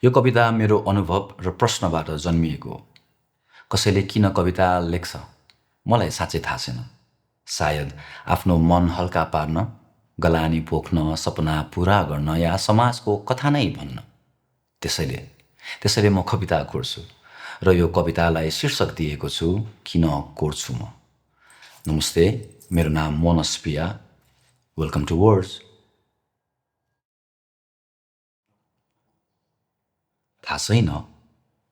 यो कविता मेरो अनुभव र प्रश्नबाट जन्मिएको हो। कसैले किन कविता लेख्छ मलाई साँच्चै थाहा छैन। सायद आफ्नो मन हल्का पार्न, गलानी पोख्न, सपना पुरा गर्न या समाजको कथा नै भन्न। त्यसैले म कविता कोर्छु र यो कवितालाई शीर्षक दिएको छु किन कोर्छु म। नमस्ते, मेरो नाम मोनस पिया। Welcome to words. थाहा छैन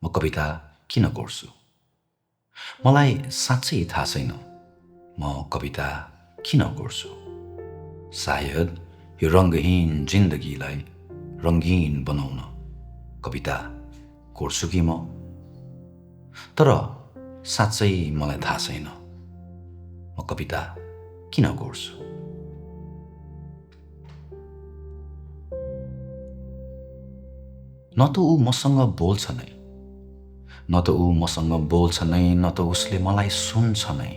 म कविता किन कोर्छु। मलाई साँच्चै थाहा छैन म कविता किन कोर्छु। सायद यो रङ्गहीन जिन्दगीलाई रङ्गीन बनाउन कविता कोर्छु कि म। तर साँच्चै मलाई थाहा छैन म कविता किन कोर्छु। न त ऊ मसँग बोल्छ नै, न त ऊ मसँग बोल्छ नै, न त उसले मलाई सुन्छ नै,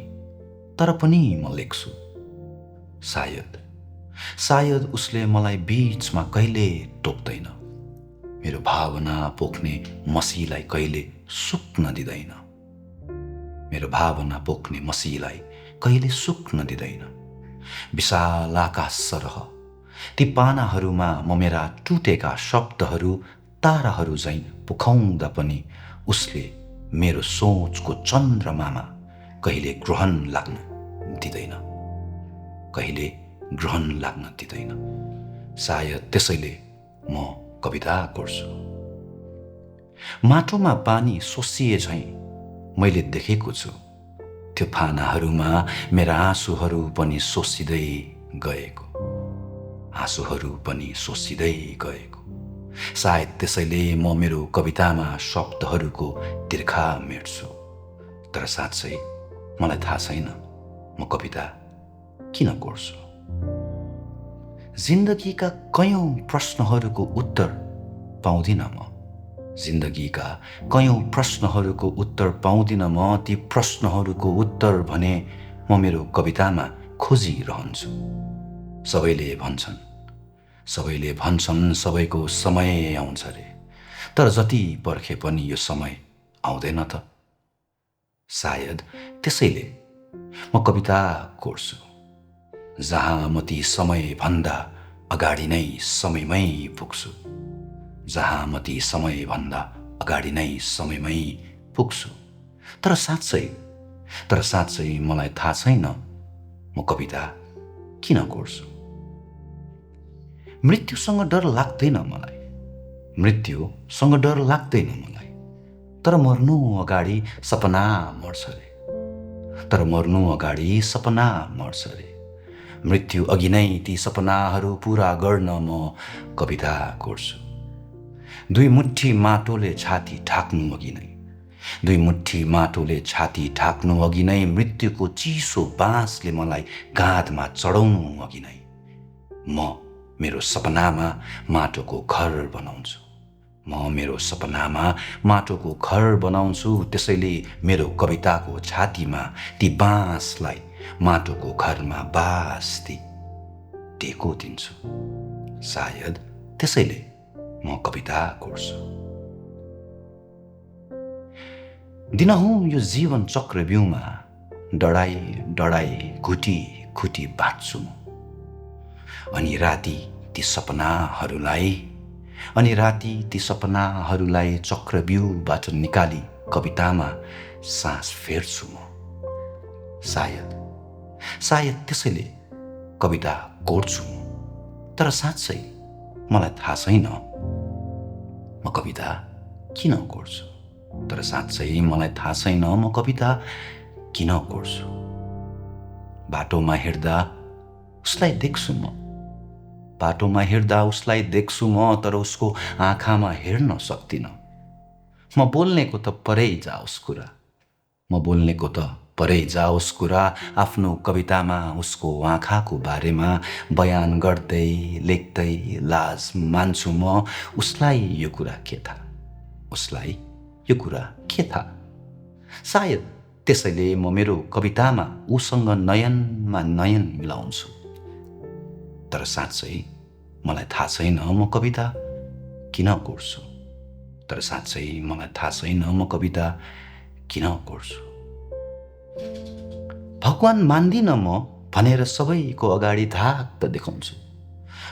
तर पनि म लेख्छु। सायद उसले मलाई बीचमा कहिले टोक्दैन, मेरो भावना पोख्ने मसीलाई कहिले सुक्न दिँदैन, मेरो भावना पोख्ने मसीलाई कहिले सुक्न दिँदैन। विशाल आकाश सरह ती पानाहरूमा म मेरा टुटेका शब्दहरू ताराहरू झैँ पुखाउँदा पनि उसले मेरो सोचको चन्द्रमामा कहिले ग्रहण लाग्न दिँदैन, कहिले ग्रहण लाग्न दिँदैन। सायद त्यसैले म कविता कोर्छु। माटोमा पानी सोसिए झैँ मैले देखेको छु त्यो पानाहरूमा मेरा आँसुहरू पनि सोसिँदै गएको, आँसुहरू पनि सोसिँदै गएको। सायद त्यसैले म मेरो कवितामा शब्दहरूको तिर्खा मेट्छु। तर साँच्चै मलाई थाहा छैन म कविता किन कोर्छु। जिन्दगीका कयौं प्रश्नहरूको उत्तर पाउँदिन म, जिन्दगीका कयौं प्रश्नहरूको उत्तर पाउँदिन म। ती प्रश्नहरूको उत्तर भने म मेरो कवितामा खोजिरहन्छु। सबैले भन्छन् सबैको समय आउँछ रे, तर जति पर्खे पनि यो समय आउँदैन त। सायद त्यसैले म कविता कोर्छु। जहाँ म ती समयभन्दा अगाडि नै समयमै पुग्छु, जहाँ म ती समयभन्दा अगाडि नै समयमै पुग्छु। तर साँच्चै मलाई थाहा छैन म कविता किन कोर्छु। मृत्युसँग डर लाग्दैन मलाई, मृत्युसँग डर लाग्दैन मलाई। तर मर्नु अगाडि सपना मर्छ रे, तर मर्नु अगाडि सपना मर्छ रे। मृत्यु अघि नै ती सपनाहरू पूरा गर्न म कविता कोर्छु। दुई मुट्ठी माटोले छाती ढाक्नु अघि नै, दुई मुट्ठी माटोले छाती ढाक्नु अघि नै, मृत्युको चिसो बाँसले मलाई गाँधमा चढाउनु अघि नै म मेरो सपनामा माटोको घर बनाउँछु, म मेरो सपनामा माटोको घर बनाउँछु। त्यसैले मेरो कविताको छातीमा ती बाँसलाई माटोको घरमा बास्ती टेको दिन्छु। सायद त्यसैले म कविता कोर्छु। दिनहुँ यो जीवन चक्रव्यूहमा डढाई घुटी बाँच्छु म। अनि राति ती सपनाहरूलाई चक्रव्यूहबाट निकाली कवितामा सास फेर्छु म। सायद त्यसैले कविता कोर्छु म। तर साँच्चै मलाई थाहा छैन म कविता किन कोर्छु। तर साँच्चै मलाई थाहा छैन म कविता किन कोर्छु। बाटोमा हिँड्दा उसलाई देख्छु म, बाटोमा हिँड्दा उसलाई देख्छु म, तर उसको आँखामा हेर्न सक्दिनँ। म बोल्नेको त परै जाओस् कुरा, आफ्नो कवितामा उसको आँखाको बारेमा बयान गर्दै लेख्दै लाज मान्छु म। उसलाई यो कुरा के थाहा। सायद त्यसैले म मेरो कवितामा उसँग नयनमा नयन मिलाउँछु। तर साँच्चै मलाई थाहा छैन म कविता किन कोर्छु। तर साँच्चै मलाई थाहा छैन म कविता किन कोर्छु। भगवान मान्दिनँ म भनेर सबैको अगाडि धाक त देखाउँछु।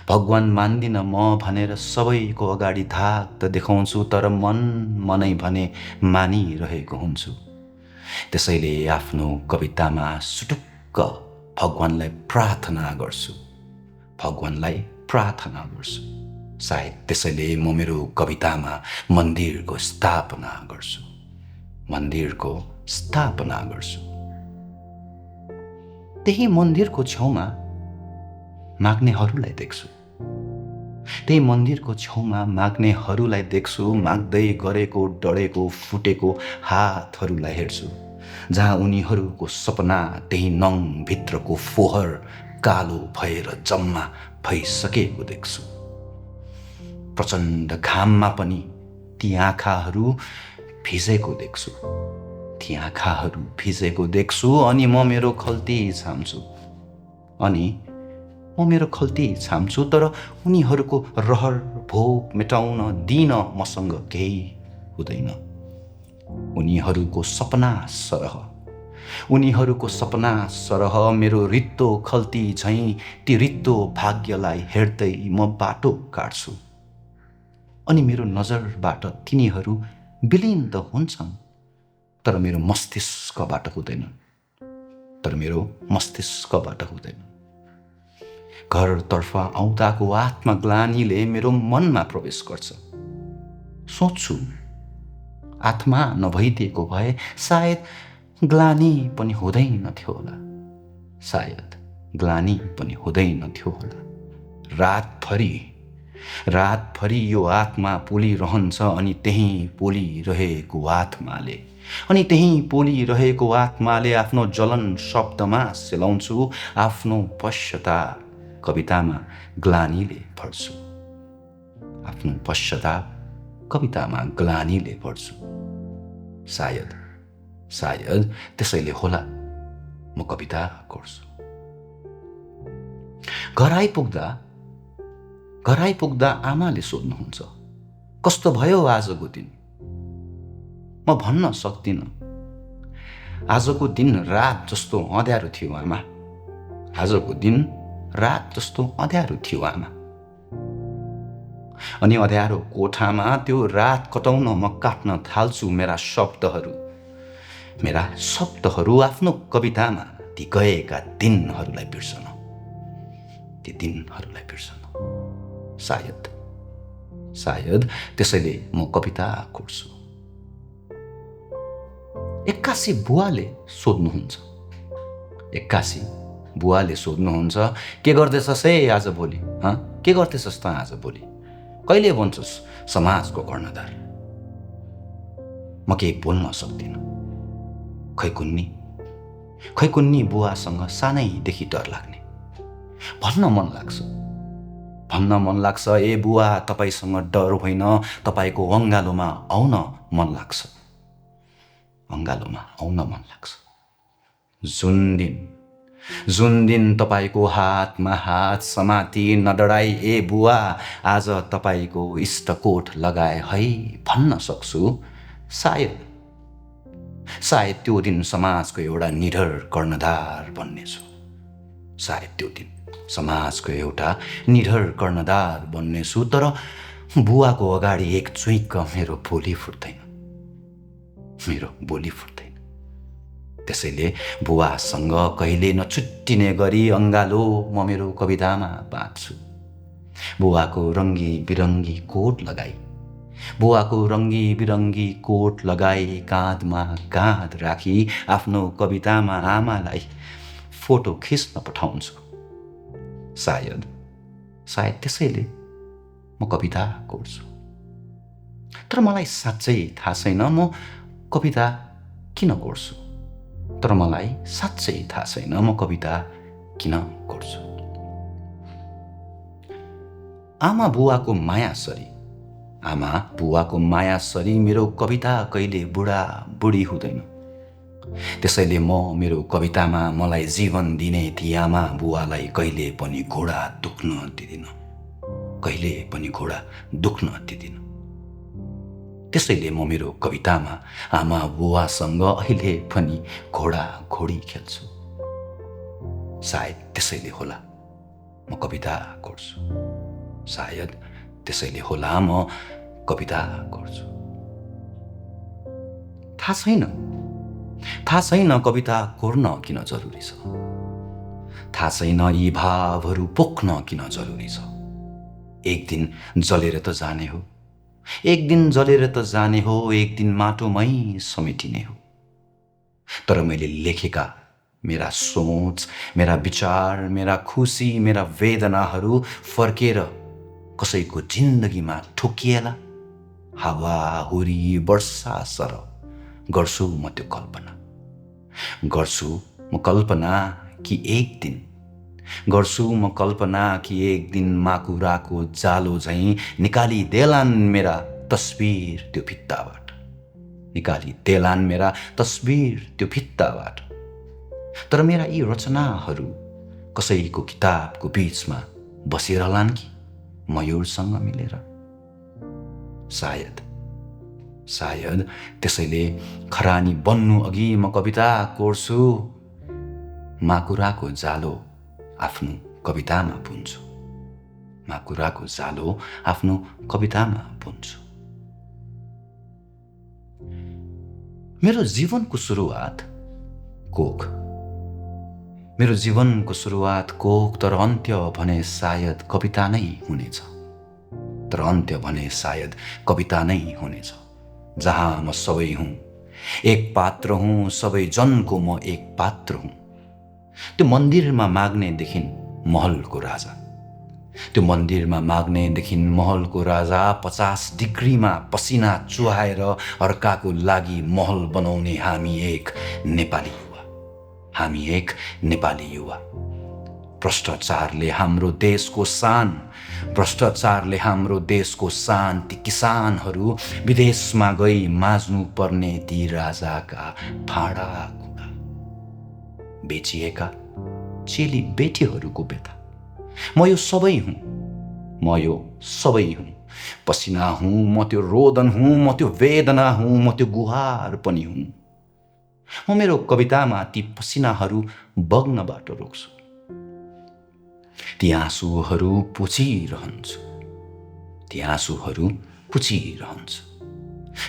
भगवान मान्दिनँ म भनेर सबैको अगाडि धाक त देखाउँछु, तर मनै भने मानिरहेको हुन्छु। त्यसैले आफ्नो कवितामा सुटुक्क भगवानलाई प्रार्थना गर्छु। भगवानलाई प्रार्थना गर्छु। सायद त्यसैले म मेरो कवितामा मन्दिरको स्थापना गर्छु। मन्दिरको स्थापना गर्छु। त्यही मन्दिरको छेउमा माग्नेहरूलाई देख्छु। त्यही मन्दिरको छेउमा माग्नेहरूलाई देख्छु। माग्दै गरेको डढेको फुटेको हातहरूलाई हेर्छु। जहाँ उनीहरूको सपना त्यही नङभित्रको फोहर कालो भएर जम्मा भइसकेको देख्छु। प्रचण्ड घाममा पनि ती आँखाहरू भिजेको देख्छु। ती आँखाहरू भिजेको देख्छु। अनि म मेरो खल्ती छाम्छु। तर उनीहरूको रहर भोक मेटाउन दिन मसँग केही हुँदैन। उनीहरूको सपना सरह मेरो रित्तो खल्ती झैँ ती रित्तो भाग्यलाई हेर्दै म बाटो काट्छु। अनि मेरो नजरबाट तिनीहरू विलीन त हुन्छन्, तर मेरो मस्तिष्कबाट हुँदैन। घरतर्फ आउँदाको आत्मग्लानीले मेरो मनमा प्रवेश गर्छ। सोच्छु, आत्मा नभइदिएको भए सायद ग्लानी पनि हुँदैनथ्यो होला। रातभरि यो आत्मा पोलिरहन्छ। अनि त्यही पोलिरहेको आत्माले आफ्नो जलन शब्दमा सेलाउँछु। आफ्नो पश्चाताप कवितामा ग्लानीले भर्छु। सायद त्यसैले होला म कविता कोर्छु। घर आइपुग्दा आमाले सोध्नुहुन्छ, कस्तो भयो आजको दिन? म भन्न सक्दिनँ। आजको दिन रात जस्तो अँध्यारो थियो आमा। अनि अँध्यारो कोठामा त्यो रात कटाउन म काट्न थाल्छु मेरा शब्दहरू आफ्नो कवितामा ती गएका दिनहरूलाई बिर्सन। सायद त्यसैले म कविता कोर्छु। एक्कासी बुवाले सोध्नुहुन्छ, के गर्दैछस् है आजभोलि? के गर्दैछस् त आजभोलि? कहिले बन्छस् समाजको कर्णधार? म केही बोल्न सक्दिनँ। खै कुन्नी बुवासँग सानैदेखि डर लाग्ने। भन्न मन लाग्छ, ए बुवा, तपाईसँग डर होइन, तपाईँको अँगालोमा आउन मन लाग्छ। जुन दिन तपाईँको हातमा हात समाती नडराई ए बुवा आज तपाईँको इष्टकोट लगाए है भन्न सक्छु, सायद त्यो दिन समाजको एउटा निडर कर्णधार बन्नेछु। तर बुवाको अगाडि एक चुइक्क मेरो बोली फुट्दैन। त्यसैले बुवासँग कहिले नछुट्टिने गरी अँगालो म मेरो कवितामा बाँध्छु। बुवाको रङ्गी बिरङ्गी कोट लगाई काँधमा काँध राखी आफ्नो कवितामा आमालाई फोटो खिच्न पठाउँछु। सायद त्यसैले म कविता कोर्छु। तर मलाई साँच्चै थाहा छैन म कविता किन कोर्छु। आमा बुवाको माया सरी मेरो कविता कहिले बुढी हुँदैन। त्यसैले म मेरो कवितामा मलाई जीवन दिने ती आमा बुवालाई कहिले पनि घोडा दुख्न दिदिन। त्यसैले म मेरो कवितामा आमा बुवासँग अहिले पनि घोडा घोडी खेल्छु। सायद त्यसैले होला म कविता कोर्छु। सायद त्यसैले होला म कविता कोर्छु। थाहा छैन कविता कोर्न किन जरुरी छ। थाहा छैन यी भावहरू पोख्न किन जरुरी छ। एक दिन जलेर त जाने हो, एक दिन जलेर त जाने हो, एक दिन माटोमै समेटिने हो। तर मैले लेखेका मेरा सोच, मेरा विचार, मेरा खुसी, मेरा वेदनाहरू फर्केर कसैको जिन्दगीमा ठोकिएला हावा हुरी वर्षा सरह गर्छु म त्यो कल्पना। गर्छु म कल्पना कि एक दिन, गर्छु म कल्पना कि एक दिन माकुराको जालो झैँ निकालिदेलान् मेरा तस्बिर त्यो भित्ताबाट, निकालिदेलान् मेरा तस्बिर त्यो भित्ताबाट। तर मेरा यी रचनाहरू कसैको किताबको बीचमा बसिरहलान् कि मयूरसँग मिलेर। सायद त्यसैले खरानी बन्नु अघि म कविता कोर्छु। माकुराको जालो आफ्नो कवितामा बुन्छु, माकुराको जालो आफ्नो कवितामा बुन्छु। मेरो जीवनको सुरुवात कोख, मेरो जीवनको सुरुवात कोख, तर अन्त्य भने सायद कविता नै हुनेछ। तर अन्त्य भने सायद कविता नै हुनेछ। जहाँ म सबै हुँ, एक पात्र हुँ, सबै जनको म एक पात्र हुँ। त्यो मन्दिरमा माग्नेदेखिन् महलको राजा, त्यो मन्दिरमा माग्नेदेखिन् महलको राजा, 50 डिग्रीमा पसिना चुहाएर अर्काको लागि महल बनाउने हामी एक नेपाली युवा, हामी एक नेपाली युवा। भ्रष्टाचारले हाम्रो देशको शान, भ्रष्टाचारले हाम्रो देशको शान, ती किसानहरू विदेशमा गई माझ्नु पर्ने ती राजाका फाँडा खुँडा, बेचिएका चेली बेटीहरूको व्यथा। म यो सबै हुँ, म यो सबै हुँ। पसिना हुँ, म त्यो रोदन हुँ, म त्यो वेदना हुँ, म त्यो गुहार पनि हुँ। म मेरो कवितामा ती पसिनाहरू बग्नबाट रोक्छु, ती आँसुहरू पुछिरहन्छु, ती आँसुहरू पुछिरहन्छु,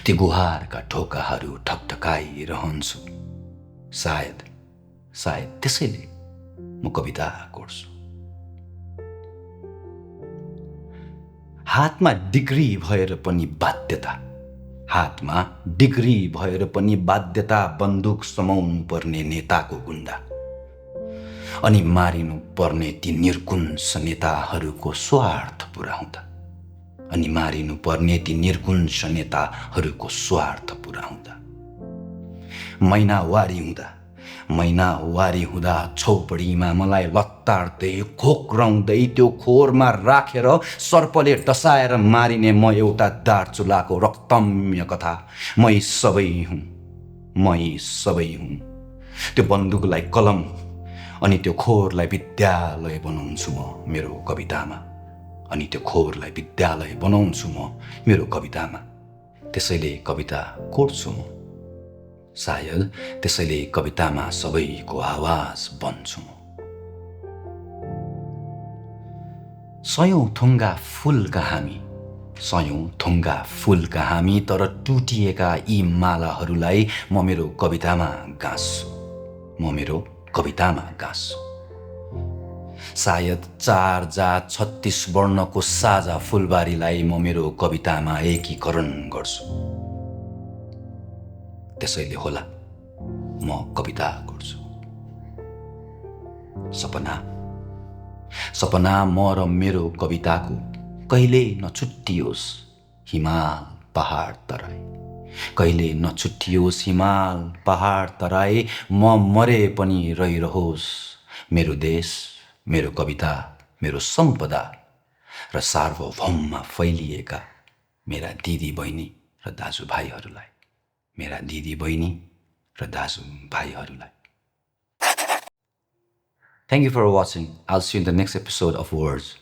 ती गुहारका ढोकाहरू ठकठकाइरहन्छु। सायद त्यसैले म कविता कोर्छु। हातमा डिग्री भएर पनि बाध्यता, हातमा डिग्री भएर पनि बाध्यता, बन्दुक समाउनु पर्ने नेताको गुन्डा, अनि मारिनु पर्ने ती निर्कुंश नेताहरूको स्वार्थ पुरा हुँदा, अनि मारिनु पर्ने ती निर्कुंश नेताहरूको स्वार्थ पुरा हुँदा। महिनावारी हुँदा छौपडीमा मलाई लत्तार्दै खोक्राउँदै त्यो खोरमा राखेर सर्पले डसाएर मारिने म एउटा दार्चुलाको रक्तम्य कथा। मै सबै हुँ, त्यो बन्दुकलाई कलम अनि त्यो खोरलाई विद्यालय बनाउँछु म मेरो कवितामा, अनि त्यो खोरलाई विद्यालय बनाउँछु म मेरो कवितामा। त्यसैले कविता कोर्छु म। सायद त्यसैले कवितामा सबैको आवाज बन्छु म। सयौं थुङ्गा फुलका हामी, तर टुटिएका यी मालाहरूलाई म मेरो कवितामा गाँस्छु, सायद 4 जात 36 वर्णको साझा फुलबारीलाई म मेरो कवितामा एकीकरण गर्छु। त्यसैले होला म कविता गर्छु। सपना म र मेरो कविताको कहिले नछुट्टियोस् हिमाल पहाड तराई, कहिले नछुट्टियोस् हिमाल पहाड तराई। म मरे पनि रहिरहोस् मेरो देश, मेरो कविता, मेरो सम्पदा र सार्वभौममा फैलिएका मेरा दिदी बहिनी र दाजुभाइहरूलाई, मेरा दिदी बहिनी र दाजुभाइहरूलाई। Thank you for watching. I'll see you in the next episode of Words.